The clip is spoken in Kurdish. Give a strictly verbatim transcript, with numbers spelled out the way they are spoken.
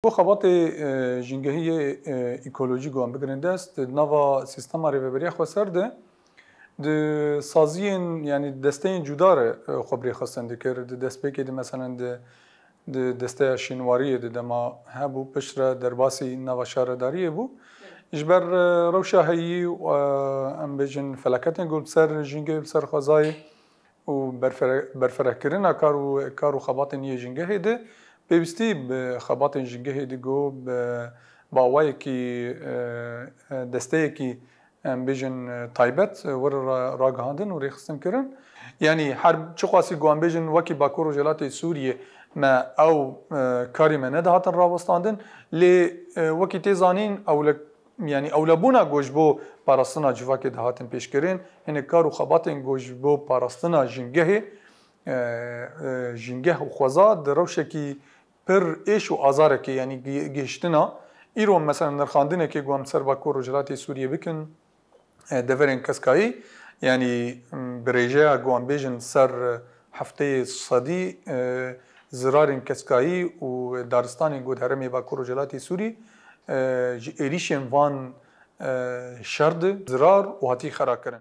Bo xebatê e, jîngehî yê e, ekolojî wan bigirin dest, di nava sîstema rêveberiya xweser de di saziyên, yanî desteyên cuda re e, xwe bi rê xistin dikir. Di destpêkê de meselen di, di desteya şînwariyê de dema hebû, piştre derbasî nava şaredariyê bû. Ji ber e, rewşa heyî û e, em bêjin felaketên ku li ser jîngehê, li ser xwezayê û berfere-, berfirehkirina kar û, kar û xebatên yê jîngehê de pêwîstî bi xebatên jîngehê de ku bi, bi awayekî e, e, desteyekî em bêjin e, taybet e, were ra-, ragihandin û rêxistin kirin. Yanî her çiqasî ku em bêjin wekî Bakur Rojhilatê Sûriyê me ew e, karê me nedihatin rawestandin, lê e, wekî tê zanîn ew li yanî ewlebûna ku ji bo parastina civakê dihatin pêşkirin, hinek kar û xebatên ku ji bo parastina jîngehê, e, e, jîngeh û xweza di rewşekî pir êş û azarekê, yanî gi-, gihiştina. Îro mesela nirxandinekê ku em ser Bakur Rojhilatê Sûriyê bikin, e, deverên keskayî, yanî, m, bi rêjeya ku em bêjin ser, e, hefteyê sedî, e, zirarên keskayî û daristanên ku di herêmê Bakur Rojhilatê Sûrî, e, ji êrîşên van, e, şer de zirar û hatî xera kirin.